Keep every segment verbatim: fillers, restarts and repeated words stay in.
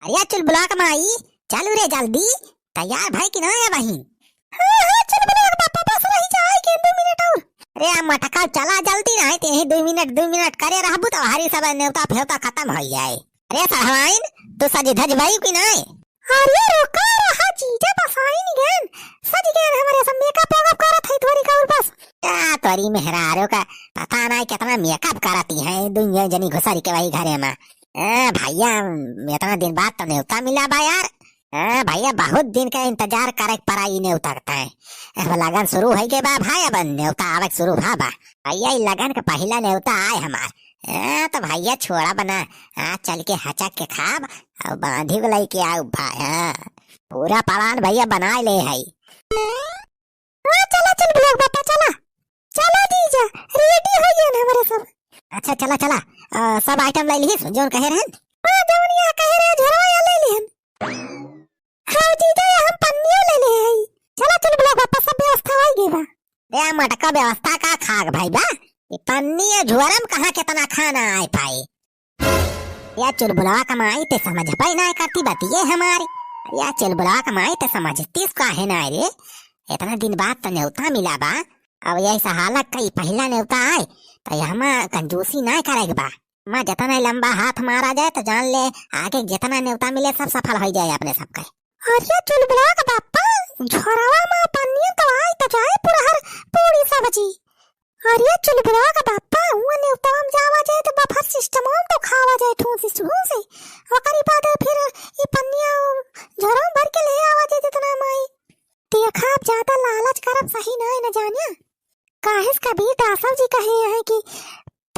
अरे चुलबुलवा क माई, चलू रे जल्दी, तैयार भई कि नाहीं बहिन? हाँ, हाँ, चुलबुलवा क बापा, बस रहि जाए के दो मिनट और। अरे आ मटका, चला जल्दी, नाहीं त यही दो मिनट, दो मिनट करे रहबू त हरी सब नेवता फेवता खतम होइ जाए। अरे सढ़वाइन, तू सज धज भई कि नाहीं? अरे रुका रहा जीजा, बस आइन गएन, सज गएन हमरे सब, मेकअप वेकअप करत है थोड़ी का और बस। का तोरी मेहरारू का, पता नाहीं केतना मेकअप करती है दुनिया जनी घुसरी के वही घरे मा। ए भइया, एतना दिन बाद त नेवता मिला बा यार। ए भइया, बहुत दिन क इंतजार करे क परा ई नेवता क ताईं। अब लगन सुरू होइ गए बा भाई, अब नेवता आवे क सुरू भा बा। भइया, ई लगन क पहिला नेवता आए हमार। ए त भइया छोड़ा बना, आज चल के हचक के खाब, अउ बाँधी क लइके आउब भाई। हाँ, पूरा पलान भइया बनाइ ले हई। हाँ, चला चुलबुलवा क बापा, चला। चला जीजा, रेडी होइ गएन हमरे सब। अच्छा, चला, चला। अ, सब आइटम लइ लिहिस, जउन कहे रहेन? हाँ, जउन यहाँ कहे रहे, झोरवा यहाँ लइ लिहन। हाँ जीजा, यहाँ हम पन्नियो लइ लिहे हई। चला चुलबुलवा क बापा, सब व्यवस्था होइ गए बा। ए मटका, व्यवस्था का खाक भई बा? ई पन्नी अउ झोरा मा कहाँ केतना खाना आइ पाई? या चुलबुलवा क माई, ते समझबे नाहीं करती बतिये हमारी। या चुलबुलवा क माई, ते समझतीस काहे नाहीं रे? एतना दिन बाद त नेवता मिला बा। अब यही सहालक क ई पहिला नेवता आए, त यहमा कंजूसी नाहीं करे क बा। मा जेतना लंबा हाथ मारा जाए, त जान ले आगे जेतना नेवता मिले, सब सफल होइ जाए अपने सबके। अरे चुलबुलवा क बापा, झोरवा मा पन्निया त आइ त जाए पुरहर पूरी सब्जी। अरे चुलबुलवा क बापा, हुआँ नेवतवा मा जावा जाए त बफर सिस्टमवा मा त खावा जाए ठूसी ठूसी। ओकरी बाद फिर ई पन्निया झोरवा मा भरि के ले आवा जाए जेतना माई। देखा, अब ज्यादा लालच करब सही नाहीं न जान्या। काहे से कबीर दासव जी कहे हैं कि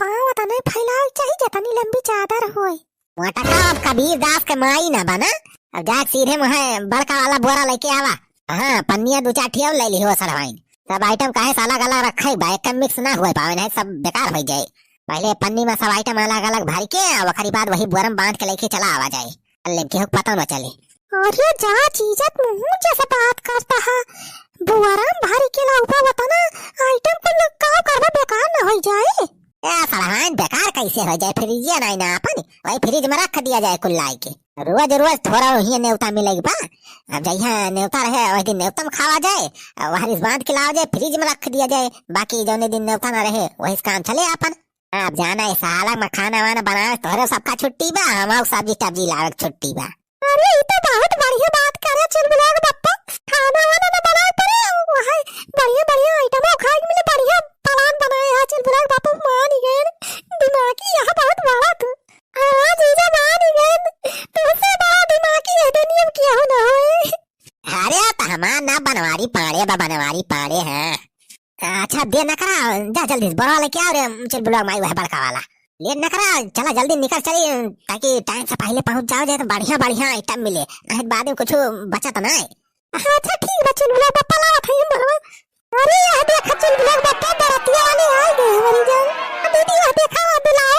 पाँव अतने फैलावे क चाही जतनी लंबी चादर होए। मोटका, अब कबीर दास क माई न बना, अब जाके सीधे मुँहे बड़का वाला बोरा लइके आवा। हाँ, पन्निया दू चार ठिया लइ लिहो सढ़वाइन। सब आइटम काहे से अलग अलग रखे बा, एक मिक्स न होइ पावे, नाहीं सब बेकार होइ जाए। पहिले पन्नी मा सब आइटम अलग अलग भरि के, अउ ओकरी बाद वही बोरा मा बाँध के लइके चला आवा जाए। लेकिन केहू क पता न चले। अरे जा जीजा, तू जैसे बात करता है, बोरा मा भरि के लाउबा, वतना आइटम कुल का करबा, बेकार न होइ जाए? ए सढ़वाइन, बेकार कैसे होइ जाए? फ्रिजिया नाहीं न आपन, वही फ्रिज मा रख दिया जाए कुल लाइ के। रोज रोज थोरा वही नेवता मिले क बा। अब जहिया नेवता रहे वही दिन नेवता मा खावा जाए, अउ वही से बाँध के लावा जाए, फ्रिज मा रख दिया जाए। बाकी जउने दिन नेवता न रहे वही से काम चले आपन। अब जाना है, सहालक मा खाना वाना बनावे तोहरे सबका छुट्टी बा, हमहू सब्जी टब्जी लावे क छुट्टी बा। अरे, ई तो बहुत बढ़िया बात करे चुलबुलवा क बप्पा, खाना वाना न बनावे पड़े, वही बढ़िया बढ़िया आइटम खाए के मिले, बढ़िया प्लान बनाए है चुलबुलवा क बप्पा, मान गए, दिमागी यहाँ बहुत बड़ा तू। हाँ जीजा, मान गए, तुमसे बड़ा दिमागी है दुनिया में केहू ना होए। अरे, त हमार नाम बनवारी पांड़े बा, बनवारी पांड़े हैं। अच्छा, देर न करा, जा जल्दी से बोरा लइके आवा रे, चुलबुलवा क माई वह बड़का वाला। लेट न करा, चला जल्दी निकर चली, ताकि टाइम से पहिले पहुँच जावा जाए त बढ़िया बढ़िया आइटम मिले, नाहीं त बाद मा कुछ बचत नाहीं। अच्छा ठीक बा, चुलबुलवा क बप्पा, लावत है हम बोरवा। अरे यह देखा चुलबुलवा क बप्पा, बरतिया वाले आ गए हमारी जान। आ दीदी यह देखा, दुल्हा,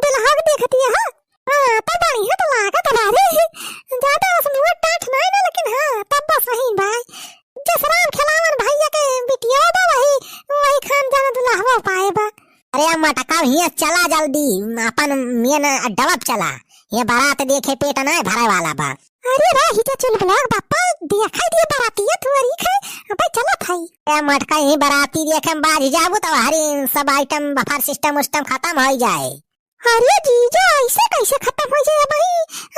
दुल्हा क देखती है, हाँ। हाँ, त बढ़िया त लागत बा रे। ज्यादा उसमें वो टाट नाहीं ना, लेकिन हाँ, तब बस वही बा। जस राम खेलावन भइया के बिटिया बा, वही, वही खान जाना दुल्हवा पाए बा। अरे मटका, हियाँ चला जल्दी, अपन मेन अड्डवा पे चला। ये बारात देखे पेट नाहीं भरे वाला बा। अरे रे, हिजा चुलबुलवा क बप्पा, देखा दिए बारातिया थोरी खे, अबे चला भाई। ए मटका, यही बाराती देखे में बाझ जाबू त हरी सब आइटम बफर सिस्टम उस्टम खतम होइ जाए। अरे जीजा, ऐसे कैसे खतम होइ जाए? अबही,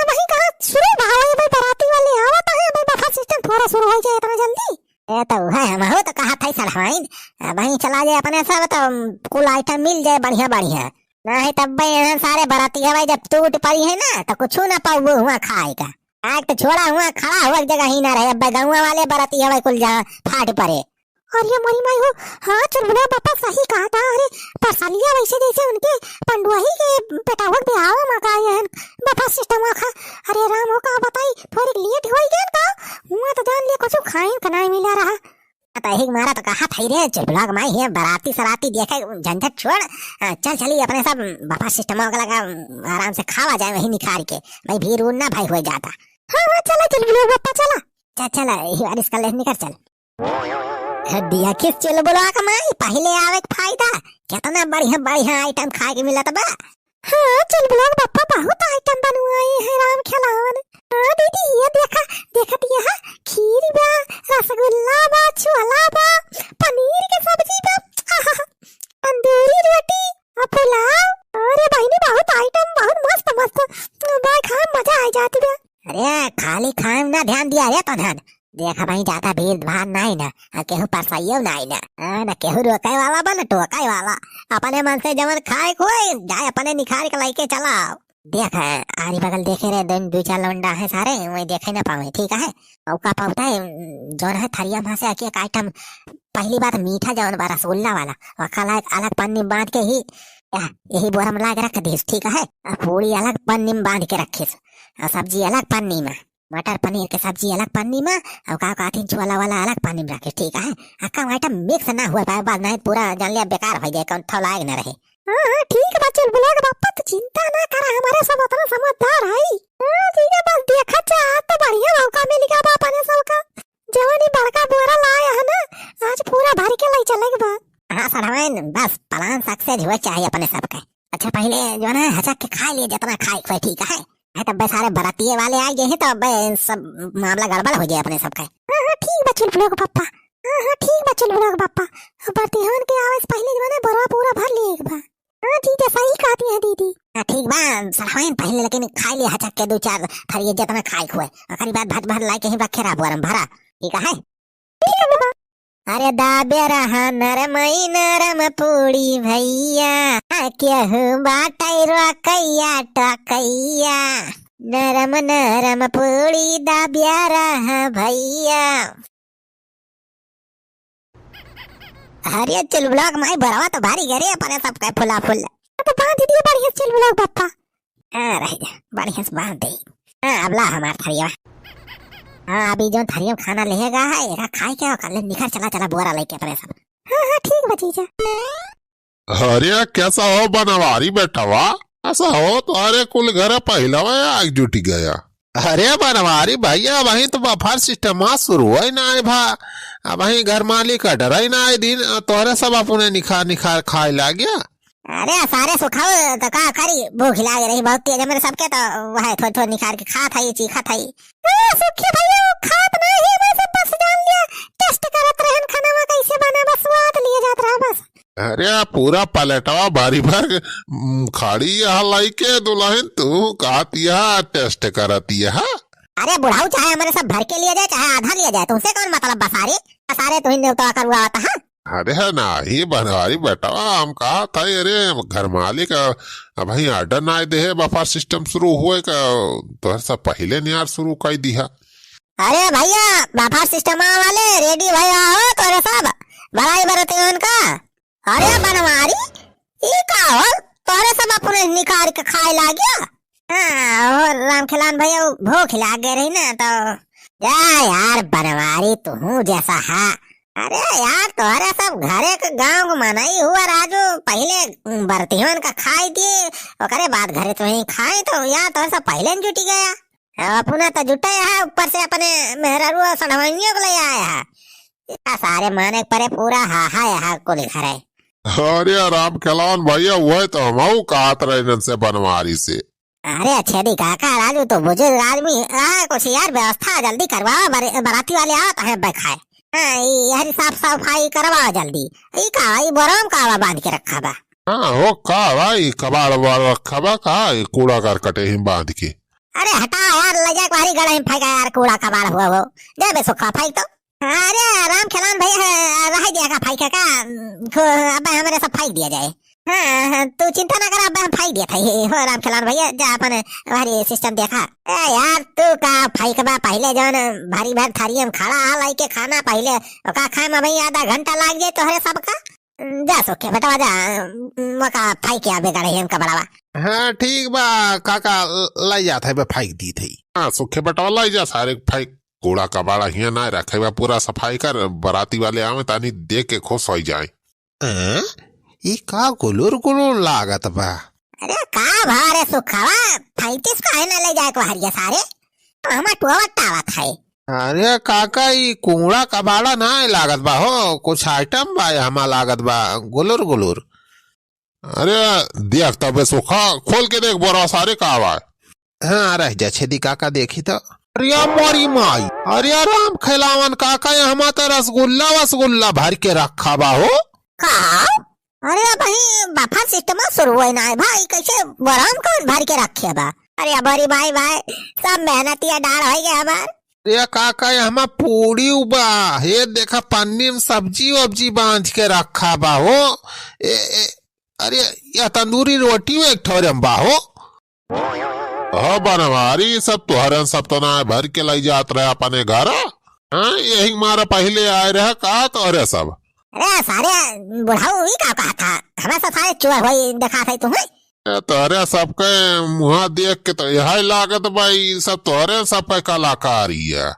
अबही कहाँ सुरू भा होए, अबही बराती वाले आवत हैं, अबही बफर सिस्टम थोरा सुरू होइ जाए इतना जल्दी। ए, त उहे हमहू त कहत हई सढ़वाइन, अबही चला जाए अपने सब, त कुल आइटम मिल जाए बढ़िया बढ़िया। नाहीं तब बे यहाँ सारे बराती हवे, जब टूट पड़ी है ना, त कुछू ना पाउबो हुआँ खाए का। आग त छोड़ा, हुआँ खड़ा हुआ जगह ही ना रहे, अब गौवा वाले बराती हवे कुल जहाँ फाट पड़े। अरे मोरी माई हो, हाँ, चुलबुलवा क बप्पा सही कहा था। अरे, परसलिया वैसे जैसे उनके पंडुआही के बेटावा के बियाह में का ये बफर सिस्टम आखा। अरे राम हो, का बताई, थोड़ी लेट होइ गए का, हुआँ त जान लिया कुछ खाइन का नाहीं मिला रहा। त यही मारा त कहा था रे, चुलबुलवा क माई है, बराती सराती देखे झंझट छोड़, अ, चल चली अपने सब बफर सिस्टम का लगा, आराम से खावा जाए वही निखार के, भाई भीड़ उड़ ना भाई होइ जाता। हाँ, हाँ, चला चुलबुलवा क बप्पा, चला। चल, चला, यही बारिश कर ले, निकर चल। दिया खिस चुलबुलवा क माई, पहिले आवे क फायदा, केतना बढ़िया बढ़िया आइटम खाए के मिलत बा। हाँ, चुलबुलवा क बप्पा बहुत आइटम बनवाए हैं राम खेलावन। जाती बे। अरे खाली खाए में ना ध्यान दिया रे प्रधान। देख भाई ज्यादा भीड़ भाड़ नाई ना, आ केहू परसाइयो नाई ना। हाँ, ना केहू रोके वाला बा ना टोके वाला। अपने मन से जवन खाए के होए, जाए अपने निखार के लइके चला आओ। देख, आरी बगल देखे रे, दो, दो चार लौंडा है सारे, वही देखे ना पावे, ठीक है? और का पावता है, जौन है थरिया में से एक, एक item, पहली बात मीठा जौन बा रसगुल्ला वाला, ओका लायक अलग पन्नी में बांध के ही, या, यही बोरा में लाके रख दीस, ठीक है? आ पूड़ी अलग पन्नी में बांध के रखीस, आ सब्जी अलग पन्नी में, मटर पनीर के सब्जी अलग पन्नी में, और का कहथिन छोला वाला अलग पन्नी में रखीस, ठीक है? आ का item mix ना हुआ पाए, बस नहीं पूरा जान लिया बेकार हो जाए, कौन ठो लायक ना रहे। हाँ, हाँ, ठीक बा, चुलबुला के बापा, तू चिंता ना करा, हमारे सब उतना समझदार है। हाँ, ठीक है, बस देखा चाह तो बढ़िया मौका मिल गया बा अपने सब का। जवन ई बड़का बोरा लाए है ना, आज पूरा भर के ले चले के बा। हाँ, सड़वाइन, बस plan success हुए चाहिए अपने सब के। अच्छा, पहले जो है ना, हचक के खा लिए, जितना खाए के होए, ठीक है? है तब बे सारे बरातिये वाले आ गए हैं, तो बे सब मामला गड़बड़ हो जाए अपने सब के। हाँ, हाँ, ठीक बा, चुलबुला के पापा। हाँ, हाँ, ठीक बा, चुलबुला के पापा। बरतिहन के आवे से पहले जो है ना, बोरवा पूरा भर लिए एक बार। हाँ, जीजा, सही कहती है दीदी। हाँ, ठीक बा, सड़वाइन पहले लेकिन खाई ले हचक के दो चार थरिये जितना खाए के होए। ओकरी बाद भट भर लाए के ही रखे रहा बोरम भरा। ठीक है? ठीक है बा। अरे दाबे रहा नरमई नरम पूड़ी भैया, आ केहू बाटै रोकैया टकैया। नरम नरम पूड़ी दाबे रहा भैया। अरे चुलबुला के माई बोरवा तो भारी गरे अपने सब के फुला फुल। तो बांध दिए बढ़िया चुलबुला के पापा। हाँ, रह जा, बढ़िया से बांध दे। हाँ, अब ला हमार थरिया। हाँ, अभी जो थरिया में खाना लेगा है, एका खाए के ओकर ले निखर चला, चला बोरा लेके अपने सब। हाँ, हाँ, ठीक बा जीजा। अरे, कैसा हो बनवारी बेटवा? ऐसा हो, तुम्हारे कुल घर पहिलवा आग जुटी गया। अरे बनवारी भैया, वहीं तो बफर सिस्टम शुरू है ना है भा, अब वहीं घर मालिक का डर ही ना है दिन, तोहरे सब अपने निखार निखार खाए लाग गया। अरे सारे सुखाओ तो का करी, भूख लाग रही बहुत तेज हमरे सबके, तो वह थोड़ी थोड़ी निखार के खात है, चीखत है। अरे सुखी भैया, वो खात नहीं है, वैसे बस जान लिया, टेस्ट करत रहन खाना में कैसे बने, बस स्वाद लिए जात रहा बस। अरे पूरा पलेटवा भारी भर, उम, खाड़ी यहाँ लाइके दुल्हन तू कहत यहाँ टेस्ट करत यहाँ। अरे बुढ़ाऊ चाहे हमरे सब भर के लिए जाए, चाहे आधा लिए जाए, तुमसे कौन मतलब बा सारे? सारे तुही नेवता करवावत है। अरे है ना, ही बनवारी बेटवा, हम कहा था, अरे घर मालिक, अ, अबहीं ऑर्डर ना दे है, बफर सिस्टम शुरू हुए का, तोहर सब पहले नियार शुरू कर दिया। अरे भैया, बफर सिस्टम वाले रेडी भैया हो, तोरे सब बड़ाई बरतियन का। अरे बनवारी, ई का हो, तोरे सब अपने निकाल के खाए लाग गया? हाँ, और रामखेलान भैया, भूख लाग गए रही ना, तो जा यार बनवारी, तू जैसा हा। अरे यार, तोहरे सब घरे के गांव के मनई हुआ राजू, पहले बरतियन का खाई दिए, ओकरे बाद घरे तो ही खाए, तो यार तोहरे सब पहले न जुटी गया। अब अपना तो जुटे है, ऊपर से अपने मेहरारू और सढ़वाइयों को ले आया है। या सारे माने के परे पूरा हा हा यहाँ कुल घरे। अरे रामखेलान भैया, वह तो हमहू कहत रहे इनसे बनवारी से। अरे छेदी काका, राजू तो बुजुर्ग आदमी है, कुछ यार व्यवस्था जल्दी करवाओ, बर-, बाराती वाले आवत हैं बैखाए। हाँ, ई हरी साफ सफाई करवाओ जल्दी। ई का, ई बोरम का बा बांध के रखा बा? हाँ, हो का बा, ई कबाड़ वाड़ रखा बा का, ई कूड़ा करकटे ही बांध के? अरे हटा यार, ले जाके बाहरी गड़ा ही फेंका यार, कूड़ा कबाड़ हुआ हो। दे बे सुखा फेंक तो। अरे रामखेलान भैया, रह दिया का फेंके का, खो-, अब हमरे सब फेंक दिया जाए। हाँ, हाँ, तू चिंता ना कर, अब हम फेंक दिया था ये, हो रामखेलान भैया, जा अपन बाहरी सिस्टम देखा। ए यार, तू का फेंकबा, पहले जौन भारी भर थारी में खड़ा आ, लाइके खाना पहले, ओका खाए में भाई आधा घंटा लाग जाए तोहरे सबका। जा सुखे बेटवा जा, मका फेंक के आबे गड़े हम कबड़वा। हाँ, ठीक बा काका, ल-, लाई जात है बे, फेंक दी थई। हाँ, सुखे बेटवा लाई जा सारे फेंक, कूड़ा कबाड़ा हियाँ ना रखे बा, पूरा सफाई कर, बाराती वाले आवे तानी देख के खुश हो जाए। हैं? ई का गुलुर गुलुर लागत बा? अरे का भा रे सुखवा, फेंकिस काहे ना ले जाए को हरिया सारे? हमार टोवत टावत है। अरे काका, ई कूड़ा कबाड़ा ना लागत बा हो, कुछ आइटम बा, हमा लागत बा गुलुर गुलुर। अरे देख तबे सुखा, खोल के देख बोरा सारे का बा। हाँ, रह जा छेदी काका, देखी तो। अरे मोरी माई, अरे रामखेलावन काका, यहाँ तो रसगुल्ला वसगुल्ला भर के रखा बा हो। का? अरे भाई, बफर सिस्टम शुरू है ना भाई, कैसे बोरा में कौन भर के रखे बा? अरे हमारी भाई, भाई, सब मेहनतिया डाल होइ गए हमार। अरे काका, ये हमार पूड़ी उबा, ये देखा पन्नी में सब्जी वब्जी बांध के रखा बा हो। ए, ए, अरे, या तंदूरी रोटी में एक ठोरे में बा हो। हाँ बनवारी, सब तोहरे सब तो ना भर के लई जात रहे अपने घर। हाँ, यही मारा पहिले आए रहे का तोहरे सब। अरे सारे बुढ़ाऊ, ई का कहा था? हमें सब सारे चोर होई देखा था तुम्हें। ए, तोहरे सबके मुँहा देख के तो यही लागत बा, ई सब तोहरे सब पे कलाकारी है।